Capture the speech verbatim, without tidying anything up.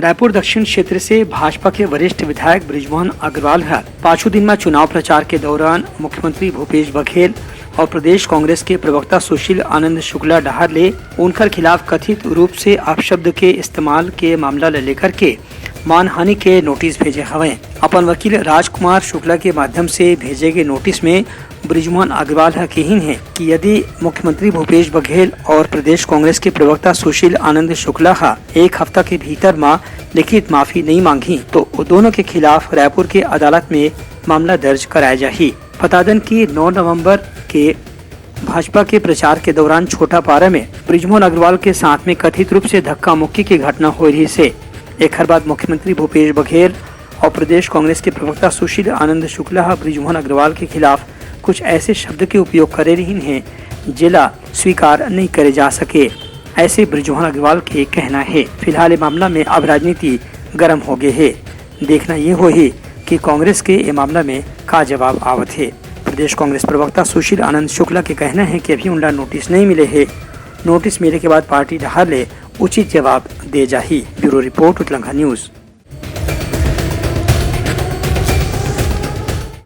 रायपुर दक्षिण क्षेत्र से भाजपा के वरिष्ठ विधायक बृजमोहन अग्रवाल ह पाछू दिन म चुनाव प्रचार के दौरान मुख्यमंत्री भूपेश बघेल और प्रदेश कांग्रेस के प्रवक्ता सुशील आनंद शुक्ला डहार ले उनकर खिलाफ कथित रूप से अपशब्द के इस्तेमाल के मामला ल लेकर के मानहानि के नोटिस भेजे हवय। अपन वकील राजकुमार शुक्ला के माध्यम से भेजे गए नोटिस में बृजमोहन अग्रवाल ह किहिन हे कि यदि मुख्यमंत्री भूपेश बघेल और प्रदेश कांग्रेस के प्रवक्ता सुशील आनंद शुक्ला ह एक हफ्ता के भीतर म लिखित माफी नहीं मांगही, तो वो दोनों के खिलाफ रायपुर के अदालत में मामला दर्ज कराया जाही। बता देन कि नौ नवंबर के भाजपा के प्रचार के दौरान छोटापारा में बृजमोहन अग्रवाल के साथ में कथित रूप से धक्का मुक्की की घटना हो रही से। एखर बाद मुख्यमंत्री भूपेश बघेल और प्रदेश कांग्रेस के प्रवक्ता सुशील आनंद शुक्ला ह बृजमोहन अग्रवाल के खिलाफ कुछ ऐसे शब्द के उपयोग करे रहिन हे, जेला स्वीकार नहीं करे जा सके, ऐसे बृजमोहन अग्रवाल के कहना है। फिलहाल ये मामला में अब राजनीति गर्म हो गए है। देखना ये होही कि कांग्रेस के ये मामला में का जवाब आवत है। प्रदेश कांग्रेस प्रवक्ता सुशील आनंद शुक्ला के कहना है कि अभी उनला नोटिस नहीं मिले है। नोटिस मिले के बाद पार्टी डहार ले उचित जवाब दे जाही। Bureau report, Utlangha news.